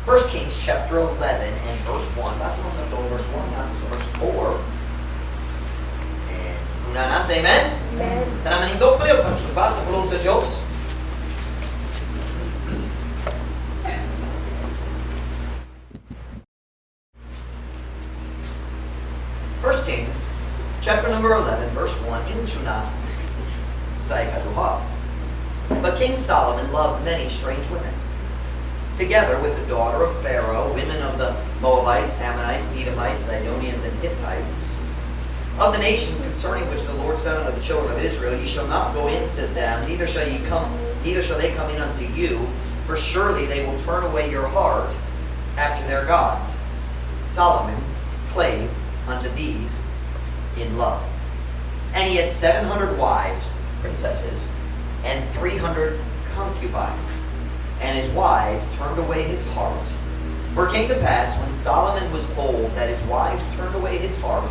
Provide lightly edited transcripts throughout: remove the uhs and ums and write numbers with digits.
1 Kings chapter 11 and verse 1. Basa mo na to, verse 1 na sa verse 4. And una na, say amen. Amen. Tanan manindog palihog para sa pagbasa pulong sa Diyos. 1 Kings chapter number 11, verse 1, ingon sa ikaduha. But King Solomon loved many strange women, together with the daughter of Pharaoh, women of the Moabites, Ammonites, Edomites, Zidonians, and Hittites, of the nations concerning which the Lord said unto the children of Israel, "Ye shall not go into them, neither shall ye come, neither shall they come in unto you, for surely they will turn away your heart after their gods." Solomon clave unto these in love. And he had 700 wives, princesses, and 300 concubines. And his wives turned away his heart. For it came to pass, when Solomon was old, that his wives turned away his heart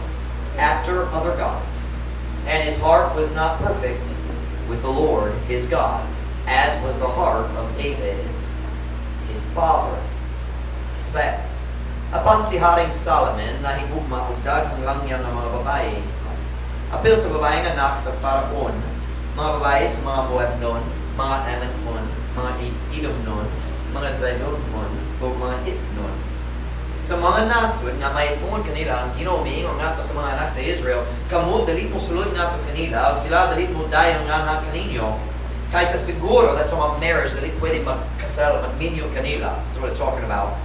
after other gods. And his heart was not perfect with the Lord his God, as was the heart of David his father. Sa apan si Haring Solomon nahigugma og daghang langyaw nga mga babae. Apil sa babaeng anak sa Faraon, mga babae sa mga Moabnon, mga Ammonhon, mga Edomnon, mga Zidonhon, ug mga Hitnon. Sa mga nasod nga mahitungod kanila ang Ginoo miingon ngadto sa mga anak sa Israel, "Kamo dili mo sulod ngadto kanila, ug sila dili mo dayon nganha kaninyo." Kaysa siguro, that's about marriage, dili pwede magkasal, magminyo kanila. That's what it's talking about.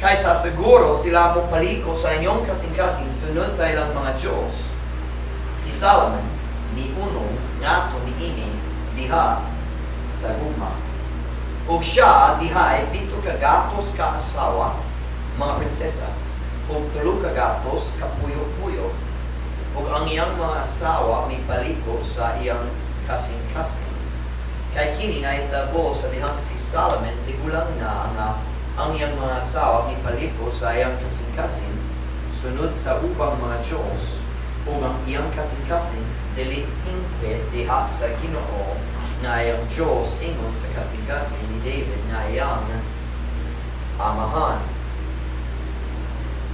Kaysa siguro sila mo paliko sa inyong kasing-kasing sunod sa ilang mga Diyos. Si Solomon ni unong ngadto niini diha sa gugma. Ug siya dihay 700 ka asawa, mga prinsesa, ug 300 ka puyo-puyo. Ug ang iyang mga asawa mipaliko sa iyang kasing-kasing. Kay kini nahitabo sa dihang si Solomon tigulang na nga ang iyang mga asawa mipaliko sa iyang kasing-kasing sunod sa ubang mga Diyos, ug ang iyang kasing-kasing dili hingpit diha sa Ginoo nga iyang Diyos ingon sa kasing-kasing ni David nga iyang amahan.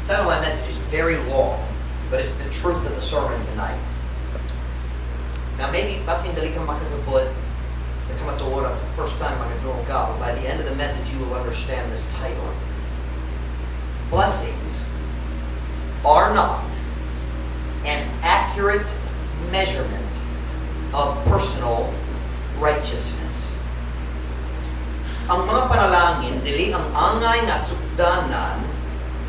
The title of my message is very long, but it's the truth of the sermon tonight. Now, maybe basin dili ka makasabot sa kamatuoran sa first time makadungog ka, but by the end of the message you will understand this title. Blessings are not an accurate measurement of personal righteousness. Ang mga panalangin dili ang angay nga sukdanan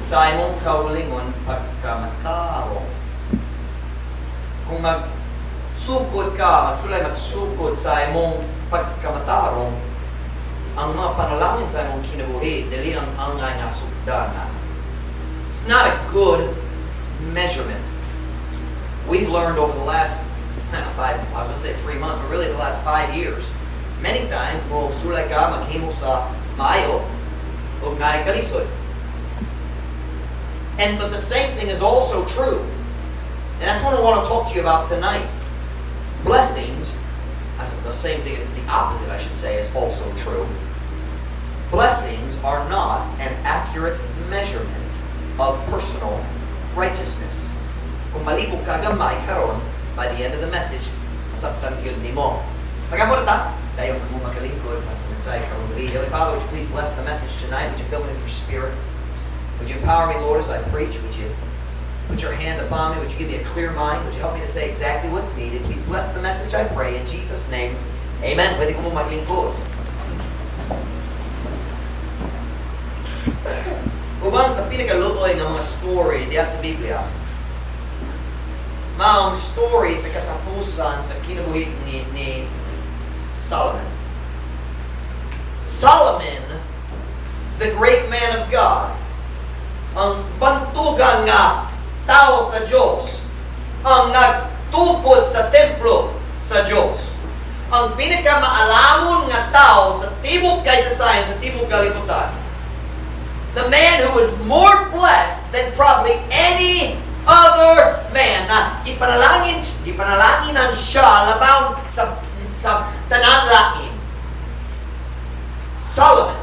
sa imong kaugalingon pagkamatarong. Kung magsugod ka, magsulay magsugod sa imong pagkamatarong, ang mga panalangin sa imong kinabuhi dili ang angay nga sukdanan. It's not a good measurement. We've learned over the last 5, I was going to say 3 months, but really the last 5 years, many times mo sulay ka maghimo sa maayo ug naay kalisod. And but the same thing is also true. And that's what I want to talk to you about tonight. Blessings, that's the same thing as the opposite, I should say, is also true. Blessings are not an accurate measurement of personal righteousness. Kung malibog ka gamay karon, by the end of the message, masabtan gyud nimo. Mag-ampo ta, dayon kamo makalingkod sa mensahe karong gabii. Heavenly Father, would you please bless the message tonight? Would you fill me with your Spirit? Would you empower me, Lord, as I preach? Would you put your hand upon me? Would you give me a clear mind? Would you help me to say exactly what's needed? Please bless the message, I pray. In Jesus' name, amen. Pwede kamo maglingkod. Uban sa pinakaluoy nga mga story diya sa Biblia, maong story sa katapusan sa kinabuhi ni Solomon. Solomon, the great man of God, ang bantugan nga tao sa Diyos, ang nagtukod sa templo sa Diyos, ang pinakamaalamon nga tao sa tibok kasaysayan, sa tibok kalibutan. The man who was more blessed than probably any other man na ipanalanginan siya labaw sa tanan lain. Solomon.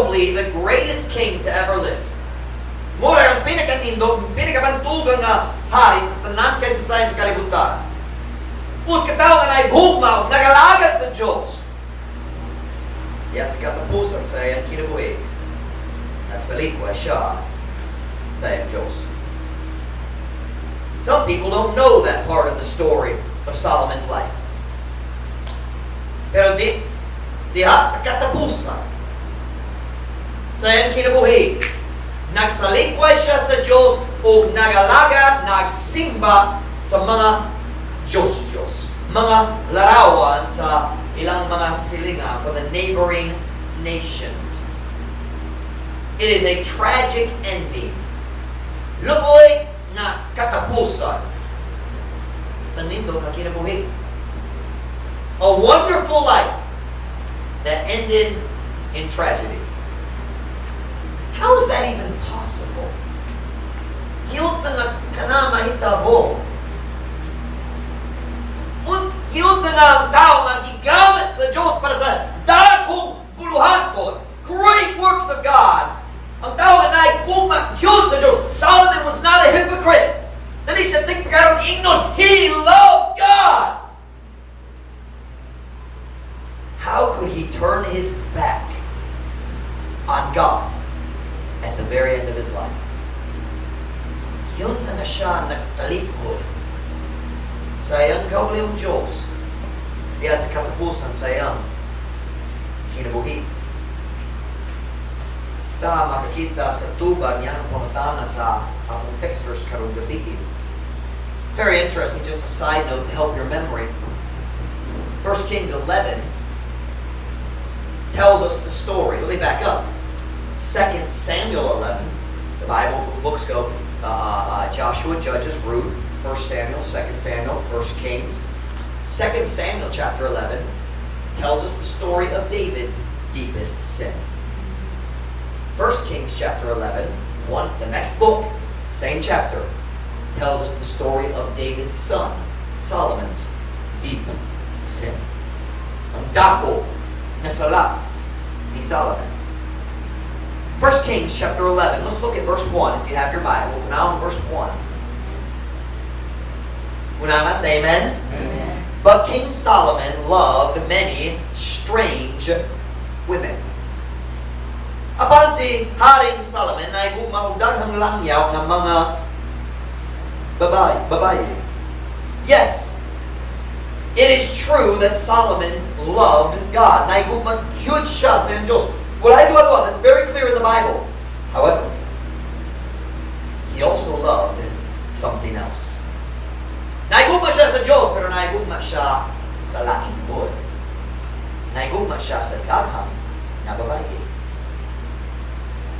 Probably the greatest king to ever live. Mura ang pinakanindot, pinakabantugan nga hari sa tanan kasaysayan sa kalibutan. Usa ka tawo nga nahigugma ug nagalagad sa Diyos. Diha sa katapusan sa iyang kinabuhi, nagsalikway siya sa iyang Diyos. Some people don't know that part of the story of Solomon's life. Pero diha sa katapusan sa iyang kinabuhi, nagsalikway siya sa Diyos ug nagalagad, nagsimba sa mga Diyos-Diyos, mga larawan sa ilang mga silinga from the neighboring nations. It is a tragic ending. Luoy nga katapusan sa nindot nga kinabuhi. A wonderful life that ended in tragedy. How is that even possible? Giunsa nga kana mahitabo? Giunsa nga ang tao nga gigamit sa Diyos para sa dakong buluhaton, great works of God, ang tao nga nahigugma gyud sa Diyos. Solomon was not a hypocrite. Dili siya tigpakaron ingnon. He loved God. How could he turn his back on God at the very end of his life? Giunsa nga siya nagtalikod sa iyang kaugalingong Diyos diha sa katapusan sa iyang kinabuhi? Ta makakita sa tubag niya ang pangutana sa atong text verse karong gabii. It's very interesting, just a side note to help your memory. 1 Kings 11 tells us the story. Let me back up. 2 Samuel 11, the Bible books go Joshua, Judges, Ruth, 1 Samuel, 2 Samuel, 1 Kings. 2 Samuel chapter 11 tells us the story of David's deepest sin. 1 Kings chapter 11, the next book, same chapter, tells us the story of David's son, Solomon's deep sin. Ang dako nga sala ni Solomon. 1 Kings chapter 11. Let's look at verse 1 if you have your Bible. Now in verse 1. Una say amen. Amen. But King Solomon loved many strange women. Apan si Haring Solomon nahigugma og daghang langyaw nga mga babae. Yes, it is true that Solomon loved God. Nahigugma gyud siya sa iyang Diyos. Walay duha-duha. That's very clear in the Bible. However, he also loved something else. Nahigugma siya sa Diyos, pero nahigugma siya sa laing pod. Nahigugma siya sa daghang nga babae.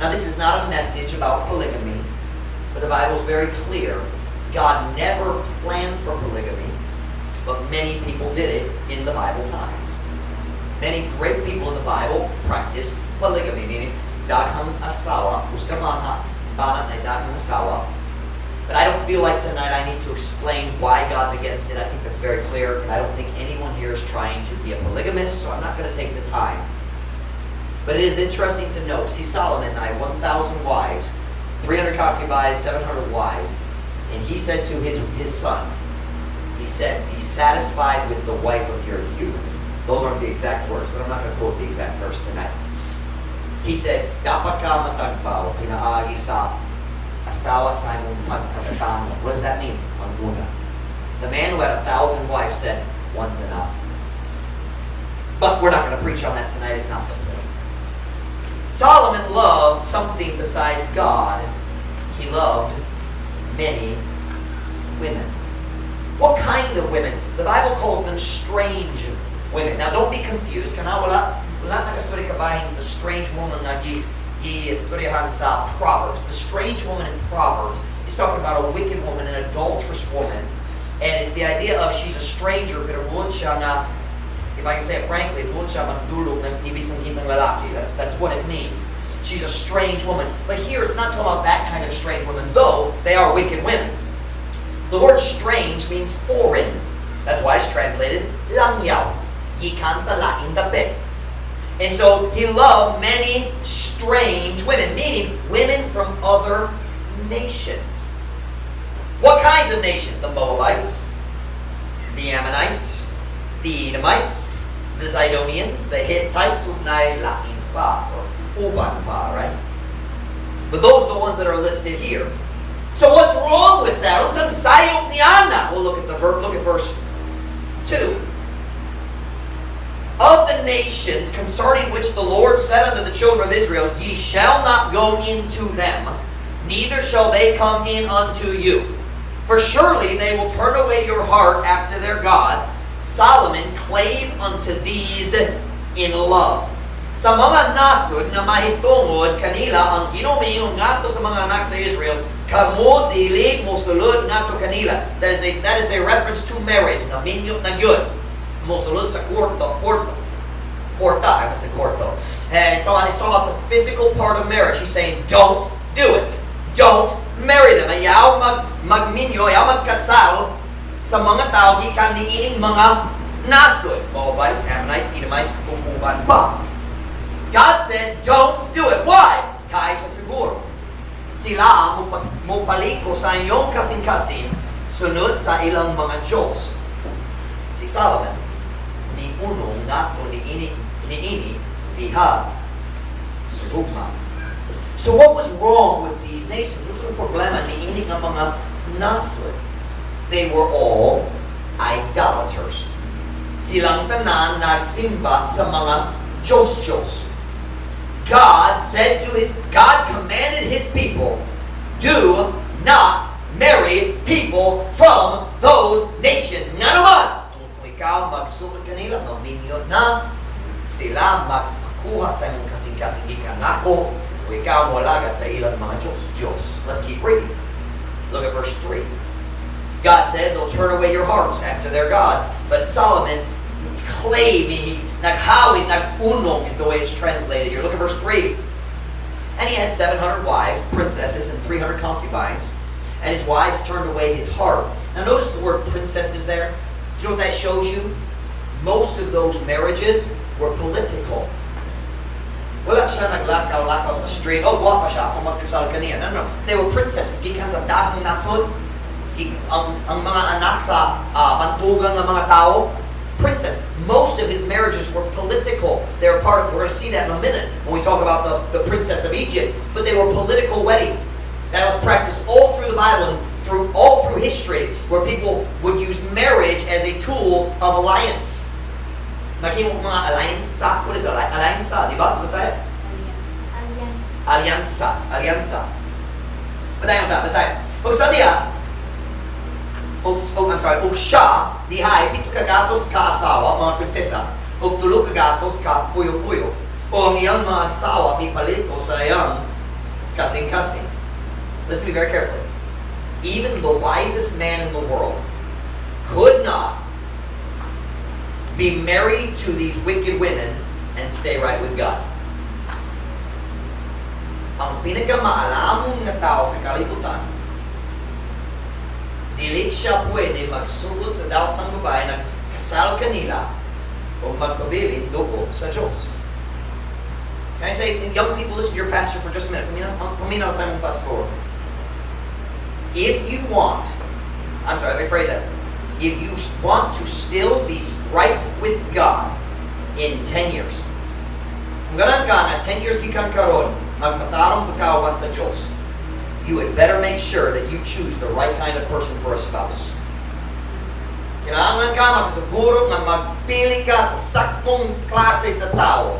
Now, this is not a message about polygamy, but the Bible is very clear. God never planned for polygamy, but many people did it in the Bible times. Many great people in the Bible practiced polygamy, meaning daghang asawa, usa ka bana na daghang asawa. But I don't feel like tonight I need to explain why God's against it. I think that's very clear, and I don't think anyone here is trying to be a polygamist, so I'm not going to take the time. But it is interesting to note, see, Solomon had 1,000 wives, 300 concubines, 700 wives. And he said to his son, he said, "Be satisfied with the wife of your youth." Those aren't the exact words, but I'm not going to quote the exact verse tonight. He said, "Dapat ka matagbaw pinaagi sa asawa sa imong pagkabatanon." What does that mean? Panguna. The man who had 1,000 wives said, "One's enough." But we're not going to preach on that tonight. It's not the point. Solomon loved something besides God. He loved many women. What kind of women? The Bible calls them strange women. Now, don't be confused. Kana wala nakastorya kabahin sa strange woman nga gi istoryahan sa Proverbs. The strange woman in Proverbs is talking about a wicked woman, an adulterous woman. And it's the idea of she's a stranger, pero buot siya nga, if I can say it frankly, buot siya magdulog ng bisan kinsang lalaki. That's what it means. She's a strange woman. But here it's not talking about that kind of strange woman, though they are wicked women. The word "strange" means foreign. That's why it's translated langyaw. Gikan sa laing dapit. And so he loved many strange women, meaning women from other nations. What kinds of nations? The Moabites, the Ammonites, the Edomites, the Zidonians, the Hittites, ug naay lain pa, or uban pa, right? But those are the ones that are listed here. So what's wrong with that? Unsang sayop niana? We'll look at verse 2. "Of the nations concerning which the Lord said unto the children of Israel, 'Ye shall not go into them, neither shall they come in unto you. For surely they will turn away your heart after their gods.' Solomon clave unto these in love." Sa mga nasod nga mahitungod kanila ang Ginoo miingon ngadto sa mga anak sa Israel, "Kamo dili mosulod ngadto kanila." That is a reference to marriage. Naminyo na gyud. Mosulod sa kwarto, kwarto. Kwarta, I must say kwarto. And it's talking about the physical part of marriage. He's saying, "Don't do it. Don't marry them." Ayaw magminyo, ayaw magkasal sa mga tao gikan niining mga nasod. Moabites, Ammonites, Edomites, ug uban pa. God said, "Don't do it." Why? Kay sa siguro sila mopaliko sa inyong kasing-kasing sunod sa ilang mga Diyos. Si Solomon, ni unong ngadto ni ini diha sa gugma. So what was wrong with these nations? What's ang problema niini nga mga nasod? They were all idolaters. Silang tanan nagsimba sa mga Diyos-Diyos. God commanded His people, "Do not marry people from those nations." Nga naman, kung ikaw magsulod kanila, maminyo na, sila magpakuha sa imong kasing-kasing gikan nako, o ikaw moalagad sa ilang mga Diyos. Diyos. Let's keep reading. Look at verse 3. God said they'll turn away your hearts after their gods. But Solomon clave, he naghawid, nag-unong is the way it's translated here. Look at verse 3. "And he had 700 wives, princesses, and 300 concubines. And his wives turned away his heart." Now notice the word "princesses" there. Do you know what that shows you? Most of those marriages were political. Wala siya naglakaw-lakaw sa street. "Oh, gwapa siya. Ako magkasal kaniya." No. They were princesses. Gikan sa dahong nasod. Ang mga anak sa bantugan ng mga tao. Princess. Most of his marriages were political. They were part of, we're going to see that in a minute when we talk about the princess of Egypt. But they were political weddings. That was practiced all through the Bible and all through history, where people would use marriage as a tool of alliance. Maghimo mga alyansa. What is alyansa? Di ba? Sa Bisaya? Alliance. Alyansa. Alyansa. Padayon ta, Bisaya. Ug sa diha, ug, I'm sorry, ug siya, dihay, pito ka gatos ka asawa, mga prinsesa, ug tulo ka gatos ka puyo-puyo. O ang iyang mga asawa, mipaliko sa iyang kasing-kasing. Listen to me very carefully. Even the wisest man in the world could not be married to these wicked women and stay right with God. Ang pinakamaalamon nga tao sa kalibutan, dili siya pwede magsulod sa daotang babae, nagkasal kanila, o magpabilin duol sa Diyos. Can I say, young people, listen to your pastor for just a minute. Paminaw sa imong pastor. If you want, I'm sorry, let me phrase that. If you want to still be right with God in 10 years, kung ganahan ka nga 10 years gikan karon, magmatarong pa ka sa Diyos, you had better make sure that you choose the right kind of person for a spouse. Kailangan ka makasiguro nga magpili ka sa saktong klase sa tao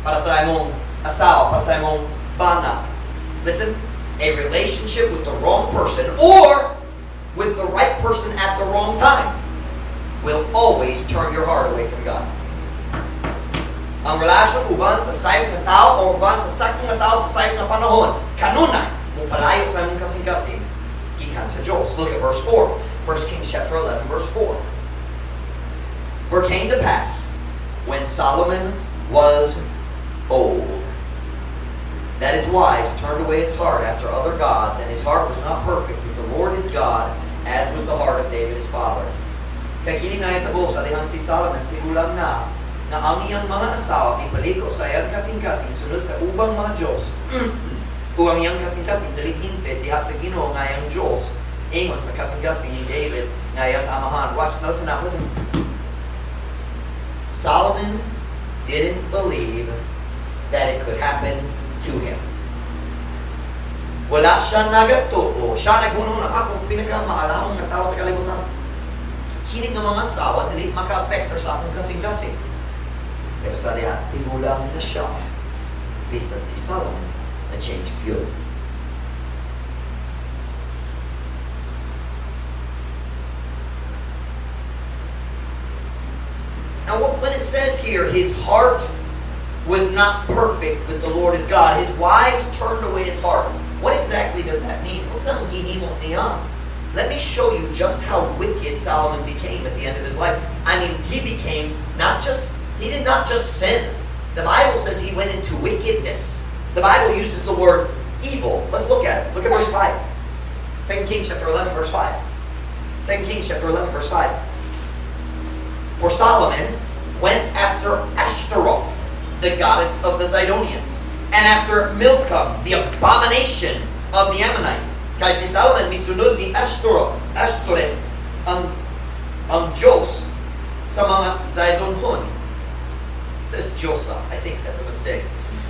para sa imong asawa, para sa imong bana. Listen, a relationship with the wrong person or with the right person at the wrong time will always turn your heart away from God. Ang relasyon uban sa sayop nga tao o uban sa saktong nga tao sa sayop nga panahon, kanunay mopalayo sa imong kasing-kasing gikan sa Diyos. Look at verse 4. 1 Kings chapter 11 verse 4. "For it came to pass, when Solomon was old, that his wives turned away his heart after other gods, and his heart was not perfect with the Lord his God, as was the heart of David his father." Kay kini nahitabo sa dihang si Solomon tigulang na, Nga ang iyang mga asawa mipaliko sa iyang kasing-kasing sunod sa ubang mga Diyos. Ug ang iyang kasing-kasing dili hingpit diha sa Ginoo nga iyang Diyos ingon sa kasing-kasing ni David nga iyang amahan. Watch, listen now, listen. Solomon didn't believe that it could happen to him. Wala siya nagatuo. Siya naghunahuna, "Ako pinakamaalamong nga tao sa kalibutan. Kini nga mga asawa, dili maka-apekto sa akong kasing-kasing." Pero sa diha, tigulang na siya. Bisan si Solomon, na-change gyud. Now, when it says here, his heart was not perfect with the Lord his God, his wives turned away his heart. What exactly does that mean? Unsa ang gihimo niya? Let me show you just how wicked Solomon became at the end of his life. I mean, he did not just sin. The Bible says he went into wickedness. The Bible uses the word evil. Let's look at it. Look at verse 5. 2 Kings chapter 11, verse 5. 2 Kings chapter 11, verse 5. For Solomon went after Ashtaroth, the goddess of the Zidonians, and after Milcom, the abomination of the Ammonites. Kay si Solomon misunod ni Ashtaroth, Ashtoreth, ang Diyos sa mga Zidonhon. It says Josa. I think that's a mistake.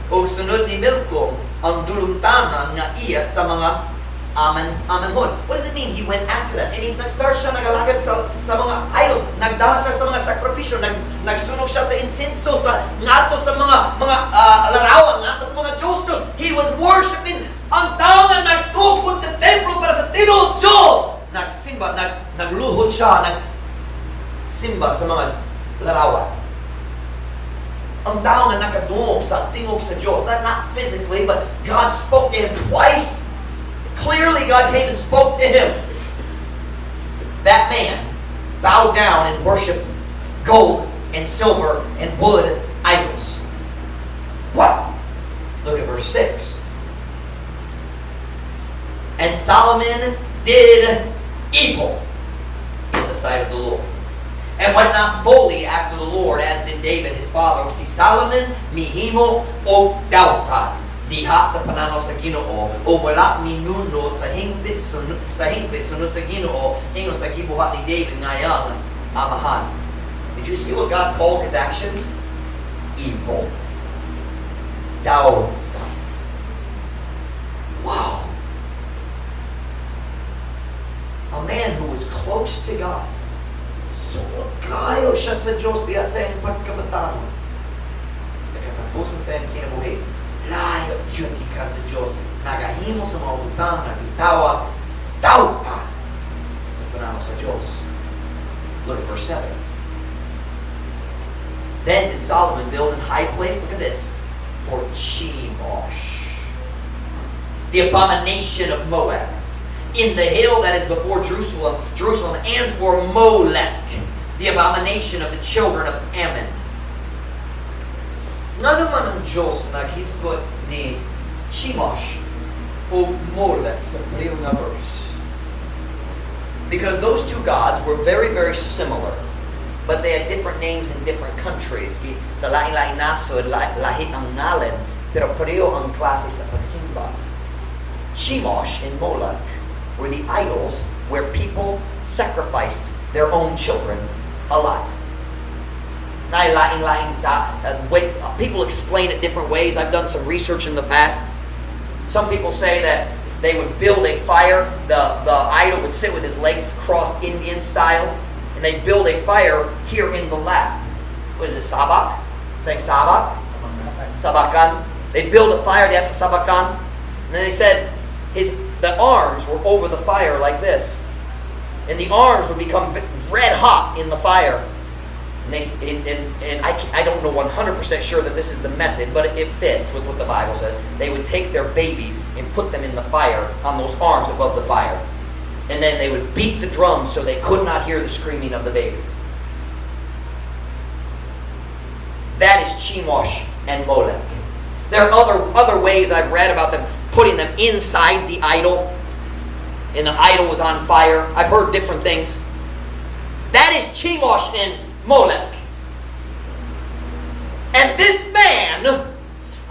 O sunod ni Milcom ang dulumtanan nga iya sa mga Aman Amanhon. What does it mean? He went after them. It means nag-start siya nagalagad sa mga idols. Nagdala siya sa mga sakripisyo. Nagsunog siya sa insenso, sa ngadto sa mga larawan, ngadto sa mga Diyos. He was worshiping ang tao nga nagtukod sa templo para sa tinuod Diyos. Nagsimba, nagluhod siya, nagsimba sa mga larawan. Ang tao nga nakadungog sa tingog sa Diyos, not physically, but God spoke to him twice. Clearly, God came and spoke to him. That man bowed down and worshipped gold and silver and wood idols. What? Look at verse 6. And Solomon did evil in the sight of the Lord, and went not fully after the Lord as did David his father. Si Solomon mihimo og dautan diha sa pananaw sa Ginoo o wala minunod sa hingpit sunod sa Ginoo ingon sa gibuhat ni David nga iyang amahan. Did you see what God called his actions? Evil. Dautan. Wow. A man who was close to God. Suod kayo siya sa Diyos diha sa iyang pagkabataan. Sa katapusan sa iyang kinabuhi, layo gyud gikan sa Diyos. Nagahimo sa mga butang nga gitawag dautan sa pananaw sa Diyos. Look at verse 7. Then did Solomon build an high place, look at this, for Chemosh, the abomination of Moab, in the hill that is before Jerusalem, and for Molech, the abomination of the children of Ammon. Ngano man ang Diyos naghisgot ni Chemosh o Molech sa pareho nga verse? Because those two gods were very, very similar, but they had different names in different countries. Sa lain-lain nasod, lahi ang ngalan, pero pareho ang klase sa pagsimba. Chemosh and Moloch were the idols where people sacrificed their own children alive. Lain-lain people explain it different ways. I've done some research in the past. Some people say that they would build a fire. The idol would sit with his legs crossed Indian style, and they'd build a fire here in the lap. What is it, sabak? Saying sabak? Sabakan. They'd build a fire, that's a sabakan. And then they said the arms were over the fire like this. And the arms would become red hot in the fire. And, they, and I don't know 100% sure that this is the method, but it fits with what the Bible says. They would take their babies and put them in the fire on those arms above the fire. And then they would beat the drums so they could not hear the screaming of the baby. That is Chemosh and Molech. There are other ways I've read about them putting them inside the idol, and the idol was on fire. I've heard different things. That is Chemosh and Molech. And this man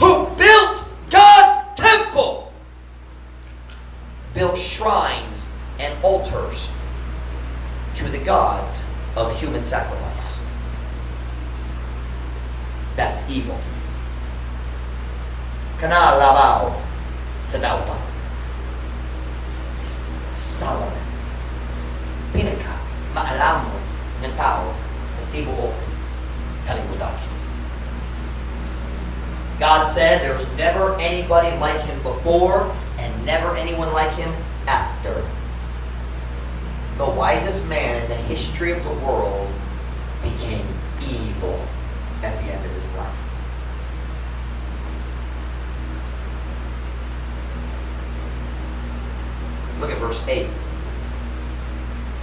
who built God's temple built shrines and altars to the gods of human sacrifice. That's evil. Kana labaw sa dautan. Solomon, pinaka maalamon nga tao sa tibuok kalibutan. God said there's never anybody like him before and never anyone like him after. The wisest man in the history of the world became evil at the end of his life. Look at verse 8.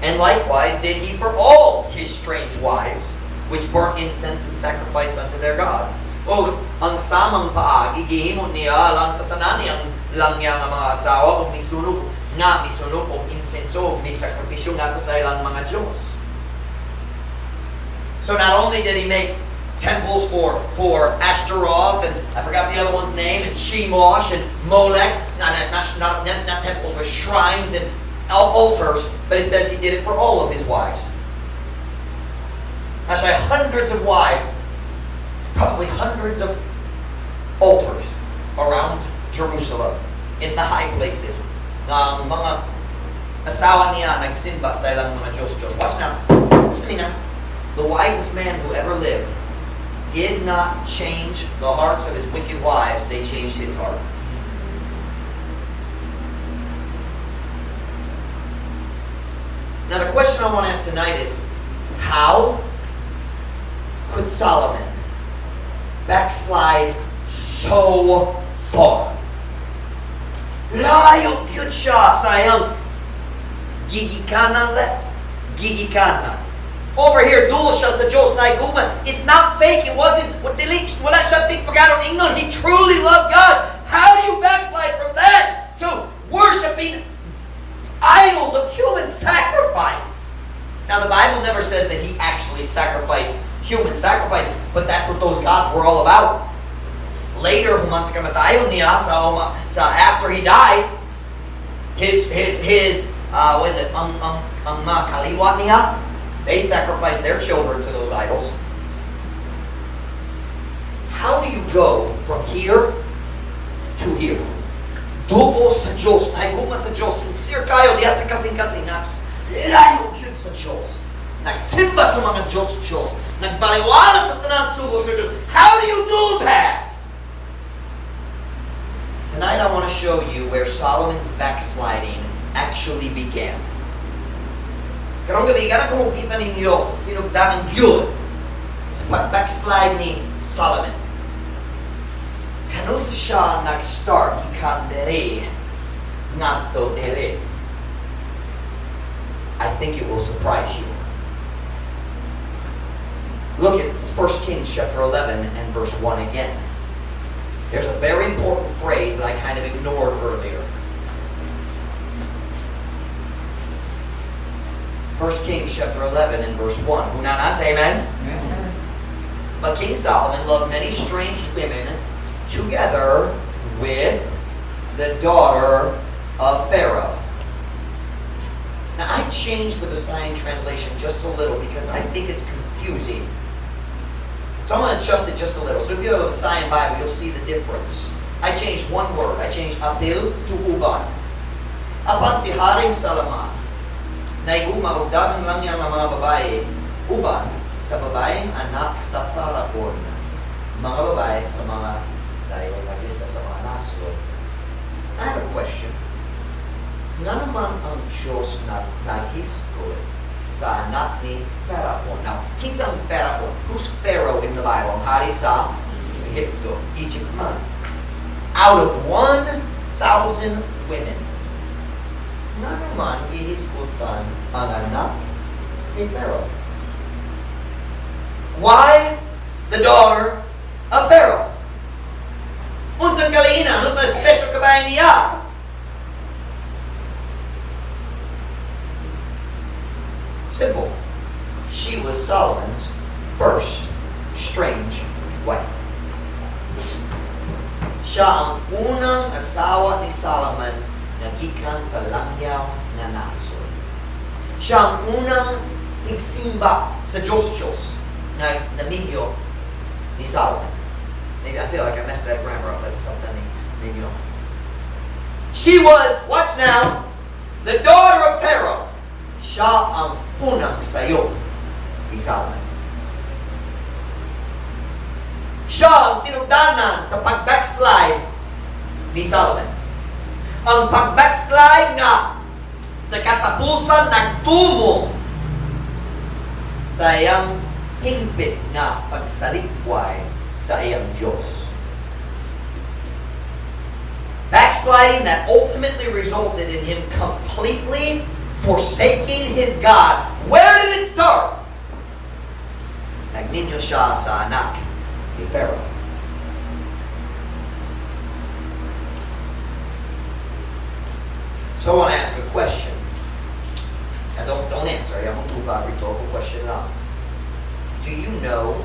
And likewise did he for all his strange wives, which burnt incense and sacrificed unto their gods. O ang samang paagi, gihimo niya alang sa tanan niyang langya nga mga asawa ug misunog nga misunog og insenso ug misakripisyo ngadto sa ilang mga Diyos. So not only did he make temples for Ashtaroth and I forgot the other one's name, and Chemosh and Molech, not temples, but shrines and altars, but it says he did it for all of his wives. Actually, hundreds of wives, probably hundreds of altars around Jerusalem in the high places. Nga ang mga asawa niya nagsimba sa ilang mga Diyos-Diyos. Watch now. Listen to me now. The wisest man who ever lived did not change the hearts of his wicked wives. They changed his heart. Now the question I want to ask tonight is, how could Solomon backslide so far? Layo gyud siya sa iyang gigikanan le, gigikanan. Over here, duol siya sa Diyos na iguma. It's not fake. It wasn't, dili, wala siya pagkaron ingnon. He truly loved God. How do you backslide from that to worshiping idols of human sacrifice? Now, the Bible never says that he actually sacrificed human sacrifices, but that's what those gods were all about. Later, human sa kamatayon niya, sa after he died, his what is it, ang mga kaliwat niya, they sacrificed their children to those idols. How do you go from here to here? Duol sa Diyos, nahigugma sa Diyos, sincere kayo, diha sa kasing-kasing nga. Layo gyud sa Diyos. Nagsimba sa mga Diyos-Diyos. Nagbaliwala sa tanan sugo sa Diyos. How do you do that? Tonight I want to show you where Solomon's backsliding actually began. Karong gabi, ganahan ko mokita ninyo sa sinugdanan gyud sa pag-backslide ni Solomon. Kanus-a siya nag-start gikan diri ngadto diri. I think it will surprise you. Look at 1 Kings chapter 11 and verse 1 again. There's a very important phrase that I kind of ignored earlier. 1 Kings chapter 11 and verse 1. Hunanas, amen? Amen. But King Solomon loved many strange women together with the daughter of Pharaoh. Now, I changed the Visayan translation just a little because I think it's confusing. So I'm going to adjust it just a little. So if you have a Visayan Bible, you'll see the difference. I changed one word. I changed apil to uban. Apan si Haring Solomon, nahigugma og daghang langya nga mga babae, uban sa babaeng anak sa Faraon, mga babae sa mga dayon naglista sa mga nasod. I have a question. Ngano man ang Diyos na naghisgot sa anak ni Pharaon? Now, kinsa ang Pharaon? Who's Pharaoh in the Bible? Ang hari sa Egypto. Egypt man. Out of 1,000 women, ngano man gihisgutan ang anak ni Pharaoh? Why the daughter of Pharaoh? Unsang kalihinan? Unsang special kabahin niya? Simple. She was Solomon's first strange wife. Siya ang unang asawa ni Solomon nga gikan sa langyaw nga nasod. Siya ang unang tigsimba sa Diyos-Diyos nga naminyo ni Solomon. Maybe I feel like I messed that grammar up, but something ninyo. She was, watch now, the daughter of Pharaoh. Siya ang unang sayo ni Solomon. Siya ang sinugdanan sa pag-backslide ni Solomon. Ang pag-backslide nga sa katapusan nagtumo sa iyang hingpit nga pagsalikway sa iyang Diyos. Backsliding that ultimately resulted in him completely forsaking his God. Where did it start? Nagminyo siya sa anak ni Pharaoh. So I want to ask a question. Now don't answer. I'm going to do a rhetorical question now. Do you know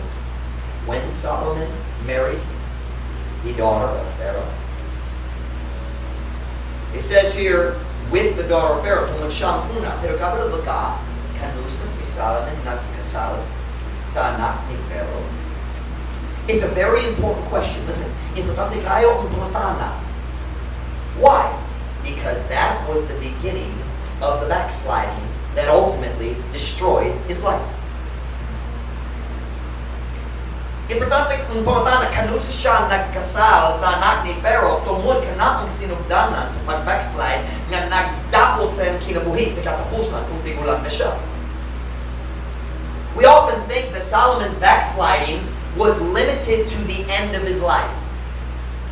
when Solomon married the daughter of Pharaoh? It says here, with the daughter of Pharaoh, tungod siyang una. Pero kabalo ba ka, kanusa si Solomon nagkasal sa anak ni Pharaoh? It's a very important question. Listen, importante kaayo ang pangutana. Why? Because that was the beginning of the backsliding that ultimately destroyed his life. Importante ang pangutana, kanusa siya nagkasal sa anak ni Pharaoh tungod kana ang sinugdanan sa pag-backslide nga nagdaot sa iyang kinabuhi sa katapusan kung tigulang na siya. We often think that Solomon's backsliding was limited to the end of his life.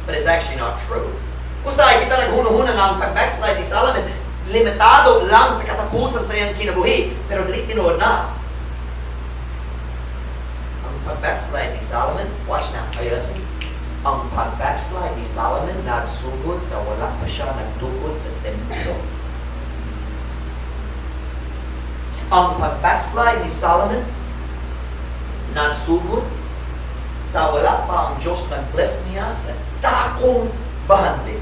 But it's actually not true. Usahay kita naghunahuna nga ang pag-backslide ni Solomon limitado lang sa katapusan sa iyang kinabuhi, pero dili tinuod na. Ang pag-backslide ni Solomon, watch now, are you listening? Ang pag-backslide ni Solomon nagsugod sa wala pa siya nagtukod sa templo. Ang pag-backslide ni Solomon nagsugod sa wala pa ang Diyos nag-bless niya sa dakong bahandi.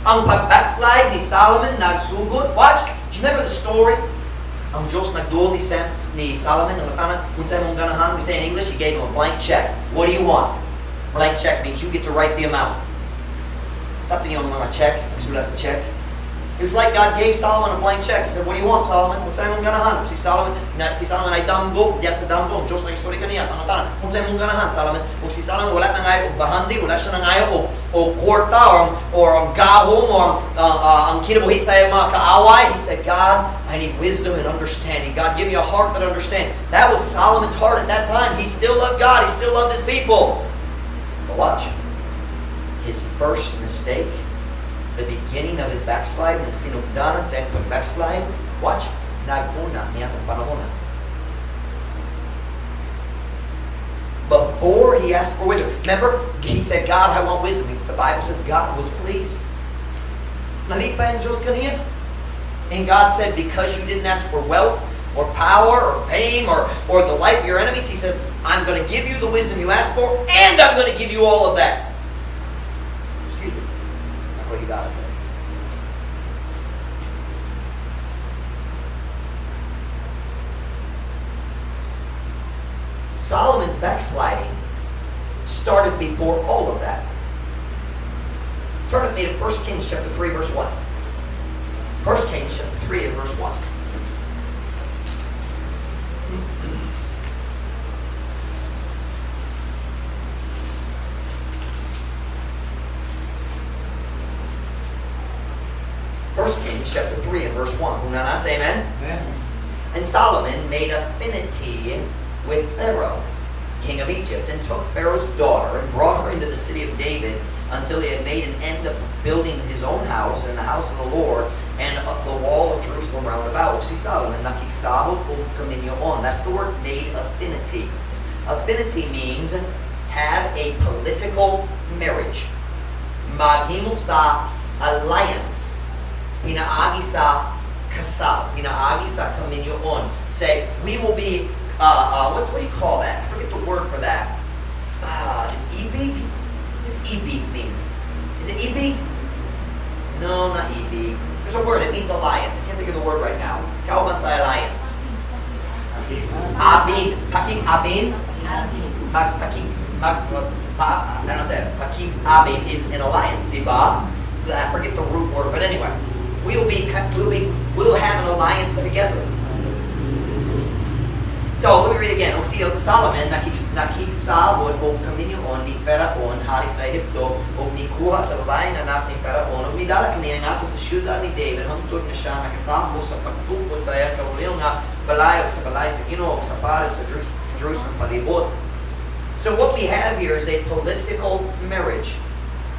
Ang pag-backslide ni Solomon nagsugod, watch, do you remember the story? Ang Diyos nagduol ni Solomon, ang matana, unsay mong ganahan? We say in English, he gave him a blank check. What do you want? Blank check means you get to write the amount. Something yung mga check, nagsulat sa check. It was like God gave Solomon a blank check. He said, "What do you want, Solomon? Unsay mong ganahan?" Si Solomon ay damgo, diya sa damgo. Ang Diyos nag-istorya kaniya. Pangutana, unsay mong ganahan, Solomon? Ug si Solomon wala nangayo og bahandi, wala siya nangayo og kwarta or ang gahom or ang kinabuhi sa iyang mga kaaway. He said, "God, I need wisdom and understanding. God, give me a heart that understands." That was Solomon's heart at that time. He still loved God. He still loved his people. But watch. His first mistake, the beginning of his backslide, ng sinugdanan sa iyang pag-backslide, watch, nag-una niya ang panahon. Before he asked for wisdom. Remember, he said, "God, I want wisdom." The Bible says God was pleased. Nalipay ang Diyos kaniya. And God said, "Because you didn't ask for wealth or power or fame or the life of your enemies," he says, "I'm going to give you the wisdom you asked for, and I'm going to give you all of that." Excuse me. Ako higalan there. Solomon's backsliding started before all of that. Turn with me to 1 Kings chapter 3, verse 1. 1 Kings chapter 3 and verse 1. 1 Kings chapter 3 and verse 1. Hunana, say amen. Amen. And Solomon made affinity with Pharaoh, king of Egypt, and took Pharaoh's daughter and brought her into the city of David until he had made an end of building his own house and the house of the Lord and of the wall of Jerusalem round about. Si Solomon nakigsabot og kaminyoon. That's the word "made affinity." Affinity means have a political marriage. Maghimo sa alliance. Pinaagi sa kasal. Pinaagi sa kaminyoon. Say, we will be, what do you call that? I forget the word for that. Ibig? Is Ibig mean? Is it ibig? No, not ibig. There's a word, it means alliance. I can't think of the word right now. Kauban sa alliance. Abin. Pakig-abin? Mag, pakig, mag, pa, I don't know how to say it. Pakig-abin is an alliance, di ba? I forget the root word, but anyway. We'll have an alliance together. So, let me read again. O si Solomon nakigsabot og kaminyoon ni Faraon, hari sa Ehipto, og nikuha sa babaeng anak ni Faraon, ug midala kaniya ngadto sa siyudad ni David hangtod nga siya nakatapos sa pagtukod sa iyang kaugalingon nga balay ug sa balay sa Ginoo ug sa palace sa Jerusalem palibot. So what we have here is a political marriage.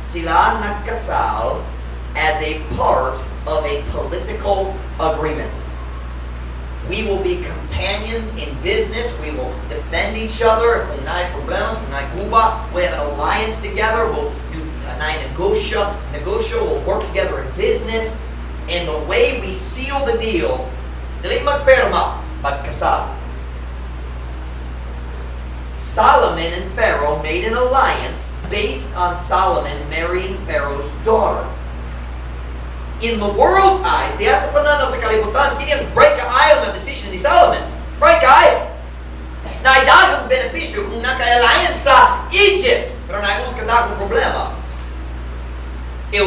Sila nagkasal as a part of a political agreement. We will be companions in business. We will defend each other. If naay problemas, kung naay guba, we have an alliance together. We'll do naay negosyo, negosyo. We'll work together in business. And the way we seal the deal, dili magperma, magkasal. Solomon and Pharaoh made an alliance based on Solomon marrying Pharaoh's daughter. In the world's eyes, diha sa pananaw sa kalibutan, kini ang bright kaayo nga decision ni Solomon. Bright kaayo. Naay daghang benepisyo kung naka-alliance sa Egypt. Pero naay usa ka dakong problema. It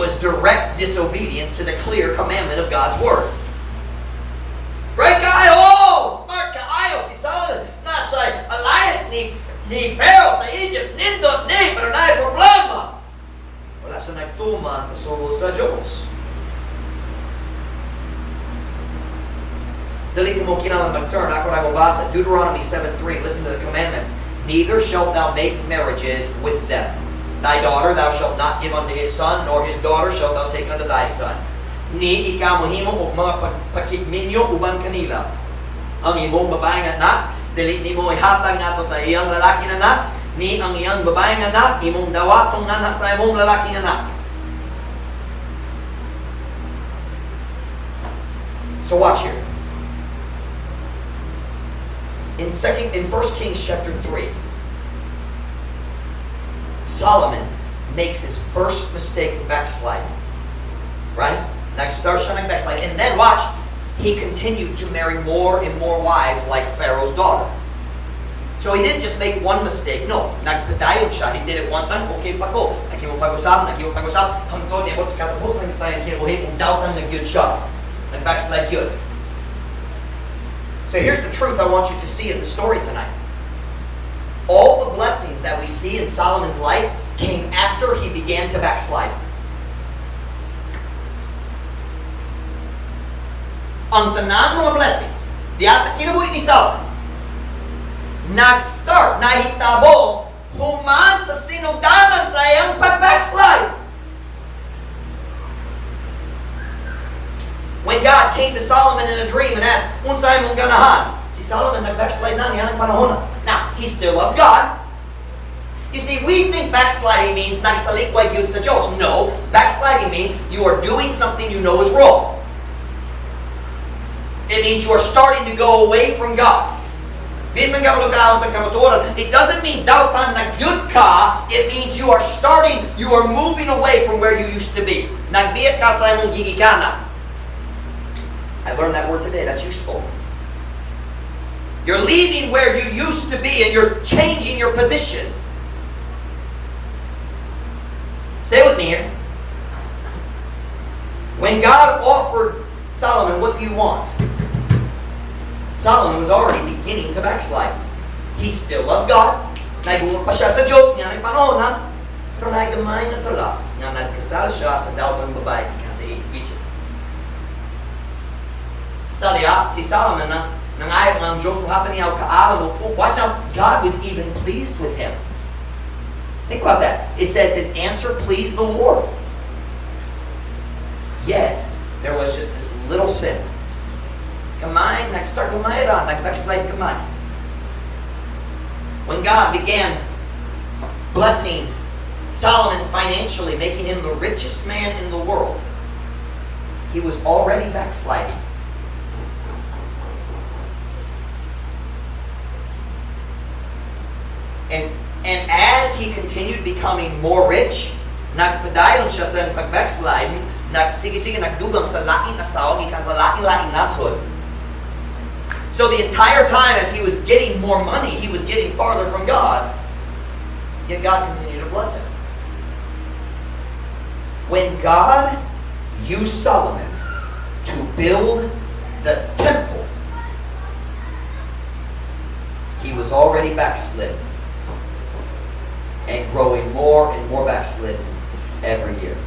was direct disobedience to the clear commandment of God's word. Bright kaayo! Oh, smart kaayo si Solomon. Nasa alliance ni Pharaoh sa Egypt. Nindot ni, pero naay problema. Wala siya nagtuman sa sugo sa Diyos. Dili ko mo kinahanglan mag-turn. Ako na mobasa. Deuteronomy 7:3. Listen to the commandment. "Neither shalt thou make marriages with them. Thy daughter thou shalt not give unto his son, nor his daughter shalt thou take unto thy son. Ni ikaw mohimo og mga pakigminyo uban kanila. Ang imong babaeng anak, dili nimo ihatag ngadto sa iyang lalaking anak, ni ang iyang babaeng anak, imong dawatong nganha sa imong lalaking anak." So watch here. In 1 Kings chapter 3, Solomon makes his first mistake, backsliding. Right? Nag-start siya ng backslide. And then watch, he continued to marry more and more wives like Pharaoh's daughter. So he didn't just make one mistake. No, nagpadayon siya. He did it one time, okay pa ko. Naghimo pag-usab, naghimo pag-usab. Hangtod niabot sa katapusan sa iyang kinabuhi, ug dawtan na gyud siya. Nag-backslide gyud. So here's the truth I want you to see in the story tonight. All the blessings that we see in Solomon's life came after he began to backslide. Ang tanan mga blessings diya sa kinabuhi ni Solomon, nag-start, nahitabo, human sa sinugdanan sa iyang pag-backslide. When God came to Solomon in a dream and asked, "Unsay imong ganahan?" Si Solomon nag-backslide na niya ng panahon na. Now, he still loved God. You see, we think backsliding means nagsalikway gyud sa Diyos. No, backsliding means you are doing something you know is wrong. It means you are starting to go away from God. Bisan kabalo ka sa kamatuoran, it doesn't mean dawtan na gyud ka. It means you are starting, you are moving away from where you used to be. Nagbiya ka sa imong gigikanan. I learned that word today. That's useful. You're leaving where you used to be and you're changing your position. Stay with me here. When God offered Solomon, "What do you want?" Solomon was already beginning to backslide. He still loved God. Naiguot pa siya sa Diyos niya ng panahon, ha? Pero naay gamay nga sala nga nagkasal siya sa dawtang babae gikan sa Egypt. Sa diha, si Solomon na nangayo nga ang Diyos muhatag niya og kaalam. Oh, watch now, God was even pleased with him. Think about that. It says his answer pleased the Lord. Yet, there was just this little sin. Gamay, nag-start gamay ra, nag-backslide gamay. When God began blessing Solomon financially, making him the richest man in the world, he was already backsliding. And And as he continued becoming more rich, nagpadayon siya sa pag-backslide, nagsige-sige nagdugang sa laing asawa, gikan sa laing-laing nasod. So the entire time as he was getting more money, he was getting farther from God. Yet God continued to bless him. When God used Solomon to build the temple, he was already backslid and growing more and more backslid every year.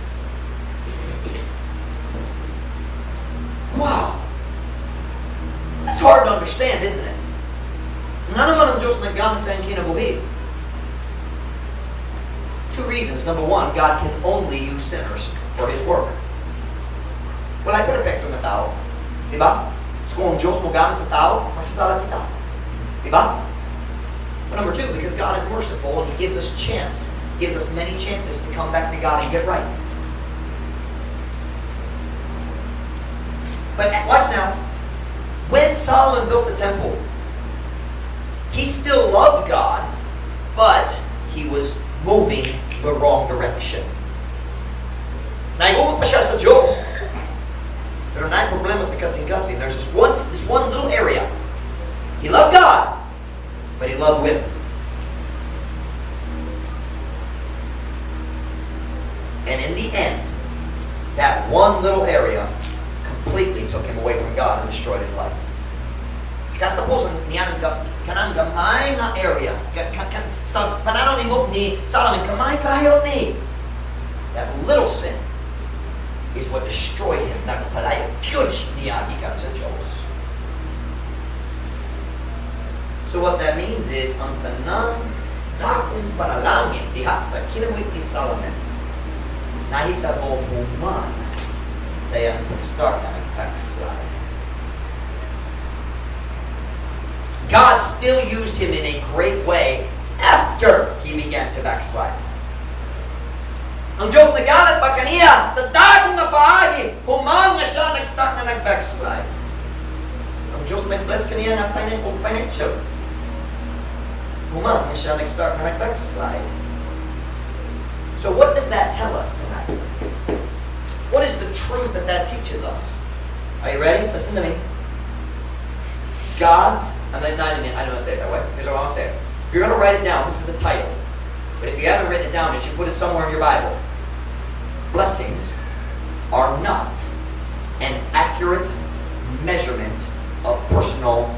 Wow! That's hard to understand, isn't it? Ngano man ang Diyos naggamit sa iyang kinabuhi? Two reasons. Number one, God can only use sinners for His work. Wala'y perpekto nga tao. Di ba? So kung ang Diyos mo gamit sa tao, masasala kita. Di ba? But number two, because God is merciful and He gives us chance, gives us many chances to come back to God and get right. But watch now. When Solomon built the temple, he still loved God, but he was moving the wrong direction. Naigugod pa siya sa Diyos. Pero naay problema sa kasing-kasing. There's this one little area. He loved God, but he loved women. And in the end, that one little area completely took him away from God and destroyed his life. Sa katapusan niya ng kanang gamay nga area, sa pananaw ni Solomon, gamay kayo ni. That little sin is what destroyed him. Nagpalayo gyud niya gikan sa Diyos. So what that means is, ang tanang dakong panalangin diha sa kinabuhi ni Solomon, nahitabo human sa iyang pag-start na nag-backslide. God still used him in a great way after he began to backslide. Ang Diyos nagamit pa kaniya sa dagong nga paagi, human nga siya nag-start na nag-backslide. Ang Diyos nag-bless kaniya nga financial. Human nga siya nag-start na nag-backslide. So what does that tell us tonight? What is the truth that that teaches us? Are you ready? Listen to me. God's, I'm not, I don't want to say it that way. Here's what I want to say. If you're going to write it down, this is the title. But if you haven't written it down, you should put it somewhere in your Bible. Blessings are not an accurate measurement of personal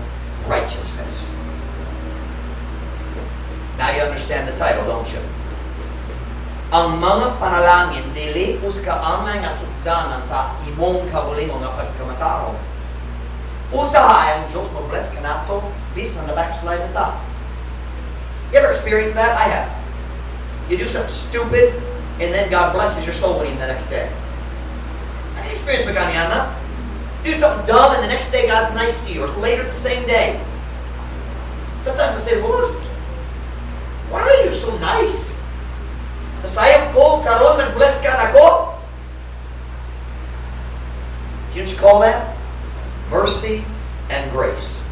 righteousness. Now you understand the title, don't you? Ang mga panalangin dili usa ka angay nga sugdanan sa imong kaugalingon nga pagkamatarong. Usahay ang Diyos mo-bless kanato bisan na backslide na ta. You ever experienced that? I have. You do something stupid and then God blesses your soul winning the next day. I experienced ba kaniya na? Do something dumb and the next day God's nice to you, or later the same day. Sometimes I say, "Lord, why are you so nice? Nasayop ko, karon nag-bless ka nako." Do you know what you call that? Mercy and grace.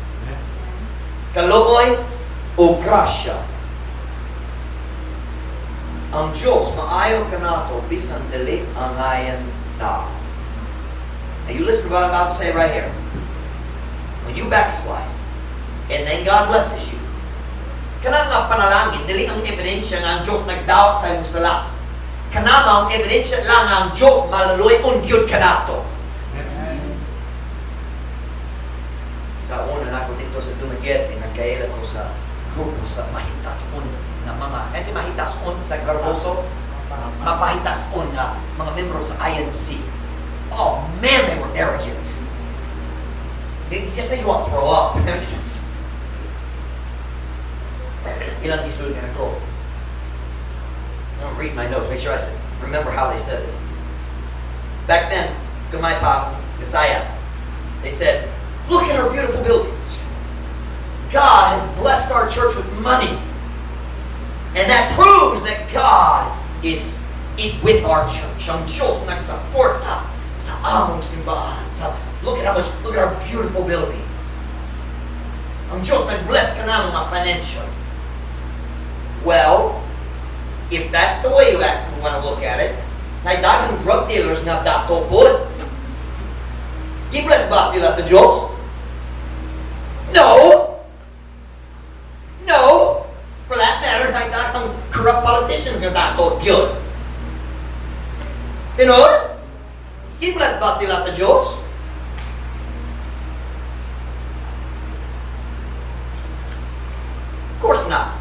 Kaluoy o grasya. Ang Diyos maayo kanato bisan dili angayan ta. Now you listen to what I'm about to say right here. When you backslide, and then God blesses you, kana nga panalangin, dili ang ebidensya nga ang Diyos nagdawat sa imong sala. Kana mao ang ebidensya lang nga ang Diyos maluoy-on gyud kanato. Sa una na ako dito sa Dumaguete, nagkaila ko sa grupo sa mahitason nga mga, kasi mahitason sa Garboso, mapahitason nga mga membro sa INC. Oh man, they were arrogant. It just make you want to throw up. Just, ilang gisulti nako. I'm gonna read my notes, make sure I remember how they said this. Back then, gamay pa akong Bisaya. They said, "Look at our beautiful buildings. God has blessed our church with money. And that proves that God is with our church. Ang Diyos nagsuporta sa among simbahan. Sa, look at how much, look at our beautiful buildings. Ang Diyos nag-bless kanamo nga financial." Well, if that's the way you want to look at it, naay daghang drug dealers nga dato pod. Gi-bless ba sila sa Diyos? No! No! For that matter, naay daghang corrupt politicians nga dato gyud. Tinuod? Gi-bless ba sila sa Diyos? Of course not.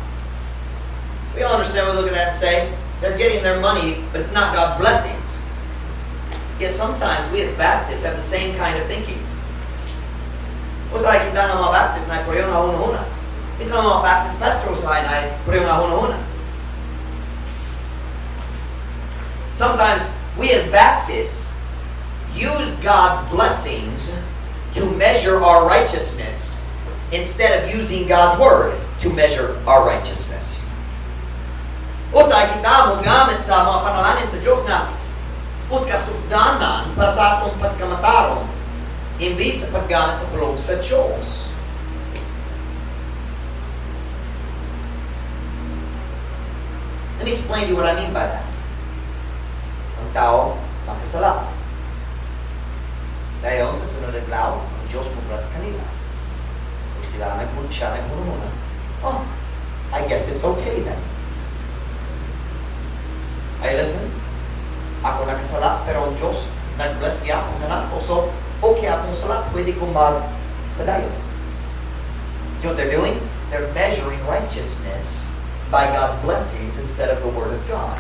We all understand, we look at that and say, they're getting their money, but it's not God's blessings. Yet sometimes we as Baptists have the same kind of thinking. Usahay kita nga mga Baptist naay pareho nga huna-huna. Bisan ang mga Baptist pastor usahay naay pareho nga huna-huna. Sometimes we as Baptists use God's blessings to measure our righteousness instead of using God's Word to measure our righteousness. Usahay kita mo gamit sa mga panalangin sa Diyos nga usa ka sukdanan para sa atong pagkamatarong imbis sa paggamit sa pulong sa Diyos. Let me explain to you what I mean by that. Ang tao, makasala. Dayon sa sunod adlaw, ang Diyos mo bless kanila. Kung sila nag siya naghunahuna, "Oh, I guess it's okay then." Are you listening? Ako nakasala, pero ang Diyos nag-bless gihapon kanako. So, okay akong sala, pwede kong magpadayon. Do you know what they're doing? They're measuring righteousness by God's blessings instead of the Word of God.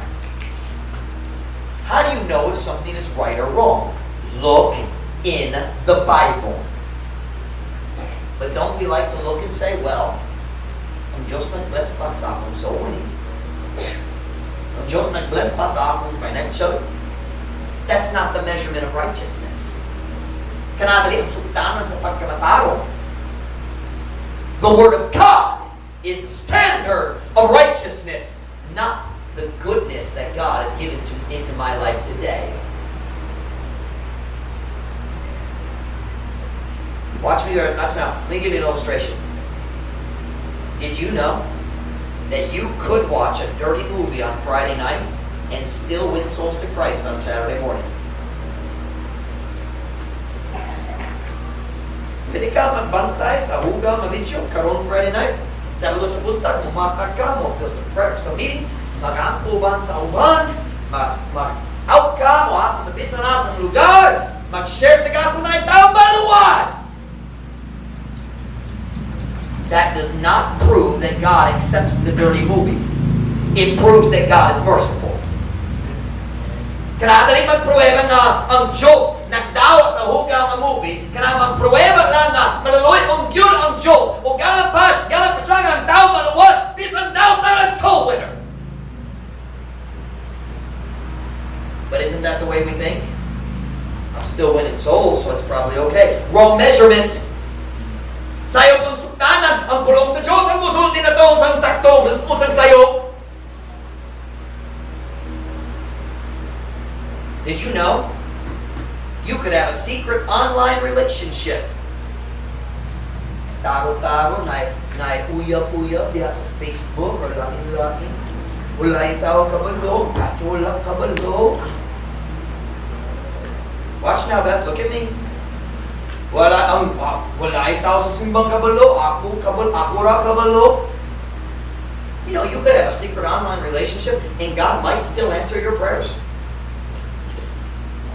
How do you know if something is right or wrong? Look in the Bible. But don't we like to look and say, "Well, ang Diyos nag-bless pa sa akong soul winning. Ang Diyos nag-bless pa sa akong financial." That's not the measurement of righteousness. Kana dili ang sukdanan sa pagkamatarong. The Word of God is the standard of righteousness, not the goodness that God has given into my life today. Watch me very much now. Let me give you an illustration. Did you know that you could watch a dirty movie on Friday night and still win souls to Christ on Saturday morning? Pwede ka magbantay sa hugaw nga video karon Friday night. Sabado sa buntag, mumatag ka, mo sa prayer sa meeting, mag-ampo sa uban, mag-out ka, mo sa bisan sa lugar, mag-share sa gospel naay tao maluwas. That does not prove that God accepts the dirty movie. It proves that God is merciful. Kana dili magpruweba nga ang Diyos nagdawat sa hugaw nga movie, kana magpruweba lang nga maluluoy gyud ang Diyos o ganahan pa siya nga ang tao maluwas, bisan daw tanan soul winner. But isn't that the way we think? "I'm still winning souls, so it's probably okay." Wrong measurement. Sayop ang sukdanan, ang pulong sa Diyos ang musulti nato unsang sakto, unsang sayop. Did you know you could have a secret online relationship? Tago-tago, naay uyab-uyab diha sa Facebook or lain-lain. Wala yung tao kabalo, pastor wala kabalo. Watch now, Beth, look at me. Wala yung tao sa simbang kabalo, ako kabalo, ako ra kabalo. You could have a secret online relationship and God might still answer your prayers.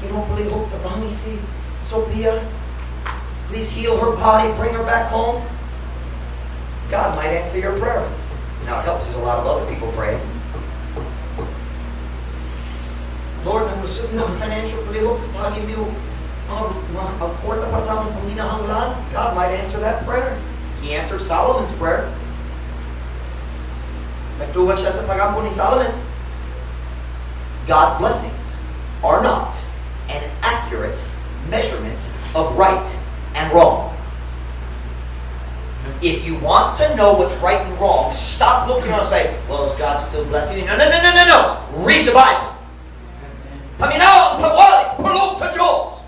"You don't believe hope the si Sophia? Please heal her body, bring her back home." God might answer your prayer. Now it helps, there's a lot of other people praying. "Lord, nangusog na financial palihog, ang kwarta para sa among panginahanglan." God might answer that prayer. He answered Solomon's prayer. Nagtubag siya sa pagampo ni Solomon. God's blessings are not an accurate measurement of right and wrong. If you want to know what's right and wrong, stop looking and say, "Well, is God still blessing you?" No, no, no, no, no, no. Read the Bible. Paminaw ang pagwali sa pulong sa Diyos.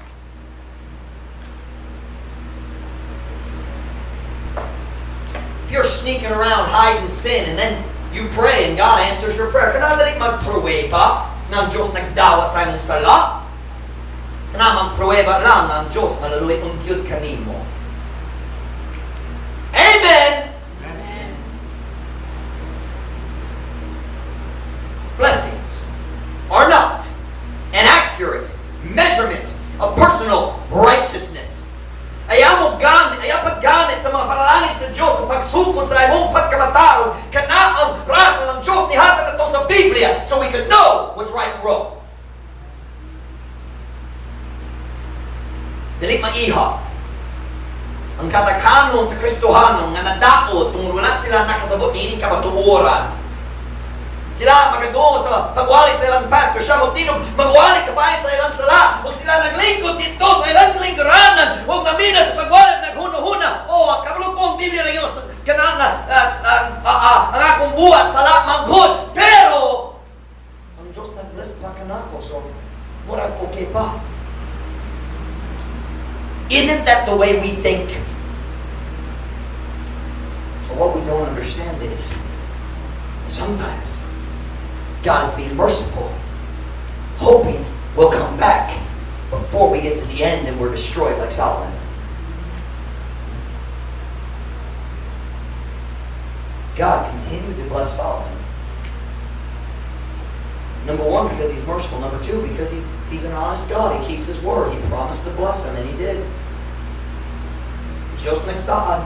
If you're sneaking around hiding sin and then You pray and God answers your prayer. Kana dili magpruweba nga ang Diyos nagdawat sa imong sala. Kana magpruweba lang nga ang Diyos maluluy-on gyud kanimo. Amen! Amen. Blessings are not an accurate measurement of personal righteousness. Ayaw mo gamit, ayaw paggamit sa mga panalangin sa Diyos sa pagsukod sa imong pagkamatarong, kana ang rason ng Diyos nihatag nato sa Biblia so we could know what's right and wrong. Dili maiha ang katakanon sa Kristohanon nga nadaot tungod wala sila nakasabot niining kamatuoran. Sila makadungog sa pagwali sa ilang pastor, siya mo tinog magwali kabahin sa ilang sala, ug sila naglingkod dito sa ilang kalingkuranan, ug namina sa pagwali naghuna-huna. Oh, kabalo ko ang Biblia na yun, kana nga ang akong buhat sala manggod, pero ang Diyos nag-bless pa kanako, so murag okay pa. Isn't that the way we think? But what we don't understand is sometimes God is being merciful, hoping we'll come back before we get to the end and we're destroyed like Solomon. God continued to bless Solomon. Number one, because he's merciful. Number two, because he's an honest God. He keeps his word. He promised to bless him, and he did. Diyos nagsaad.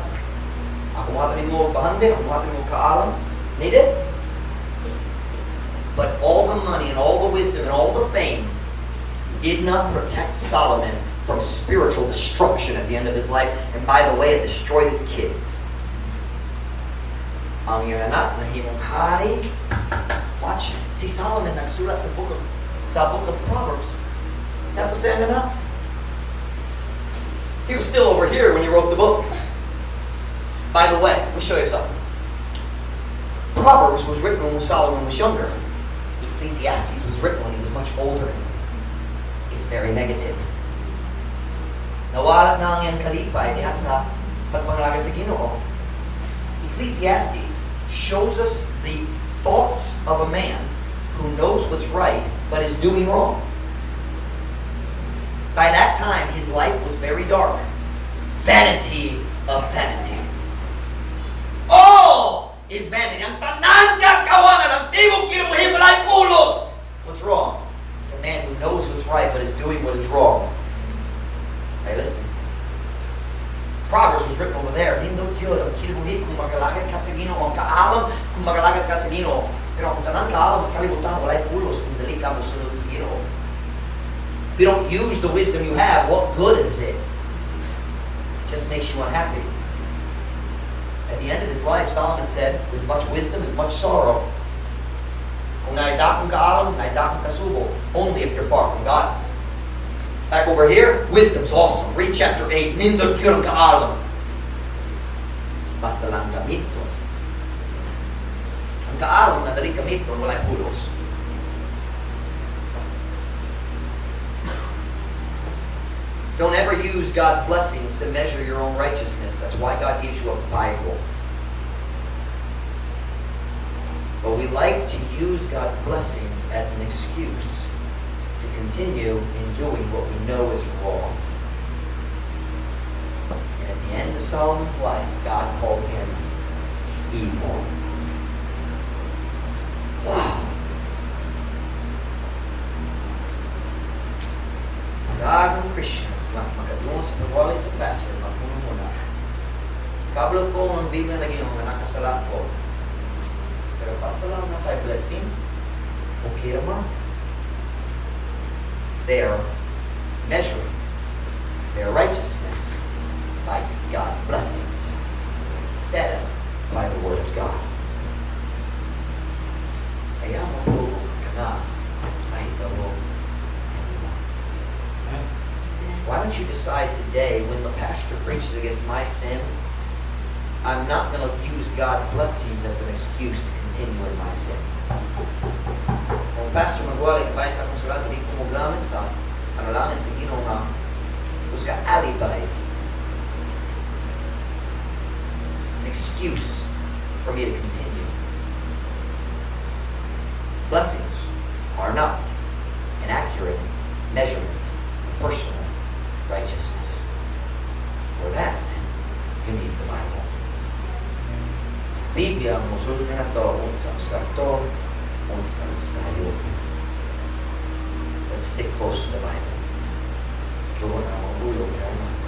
Ako hatag nimo bahandi, ako hatag nimo kaalam. And he did. But all the money and all the wisdom and all the fame did not protect Solomon from spiritual destruction at the end of his life. And by the way, it destroyed his kids. Ang iyang anak nahimong hari. Watch. Si Solomon nagsulat sa book of Proverbs. Nato sa iyang anak. He was still over here when he wrote the book. By the way, let me show you something. Proverbs was written when Solomon was younger. Ecclesiastes was written when he was much older. It's very negative. Nawala na ang iyang kalipay diha sa pagpangalagad sa Ginoo. Ecclesiastes shows us the thoughts of a man who knows what's right but is doing wrong. By that time, his life was very dark. Vanity of vanity. All is vanity. Ang tanan kakawangan, ang tibuok kinabuhi walay pulos. What's wrong? It's a man who knows what's right but is doing what is wrong. Hey, listen. Proverbs was written over there. Nindot gyud ang kinabuhi kung magalagad ka sa Ginoo, ang kaalam kung magalagad ka sa Ginoo. Pero ang tanan kaalam sa kalibutan walay pulos kung dili ka mosunod sa Ginoo. If you don't use the wisdom you have, what good is it? It just makes you unhappy. At the end of his life, Solomon said, with much wisdom is much sorrow. Kung naay dakong kaalam, naay dakong kasubo. Only if you're far from God. Back over here, wisdom's awesome. Read chapter 8. Nindot gyud ang kaalam. Basta lang gamiton. Ang kaalam na dali gamiton, walay pulos. Don't ever use God's blessings to measure your own righteousness. That's why God gives you a Bible. But we like to use God's blessings as an excuse to continue in doing what we know is wrong. And at the end of Solomon's life, God called him evil. Wow. Daghan Christians na makadungog sa pagwali sa pastor, maghunahuna. Kabalo ko ang Biblia na Ginoo nga nakasala ko. Pero basta lang naa pay blessing, okay ra man. They are measuring their righteousness by God's blessings instead of by the Word of God. Kaya matuo ka na mahitabo kanimo. Why don't you decide today, when the pastor preaches against my sin, I'm not going to use God's blessings as an excuse to continue in my sin. Kung pastor magwali kabahin sa akong sulat, di ko mogamit sa panalangin sa Ginoo nga usa ka alibi, an excuse for me to continue. Blessings are not an accurate measurement of personal righteousness. For that, you need the Bible. Biblia ang musulti nato unsang sakto, unsang sayo. Let's stick close to the Bible. Dugon ang among ulo kinauma.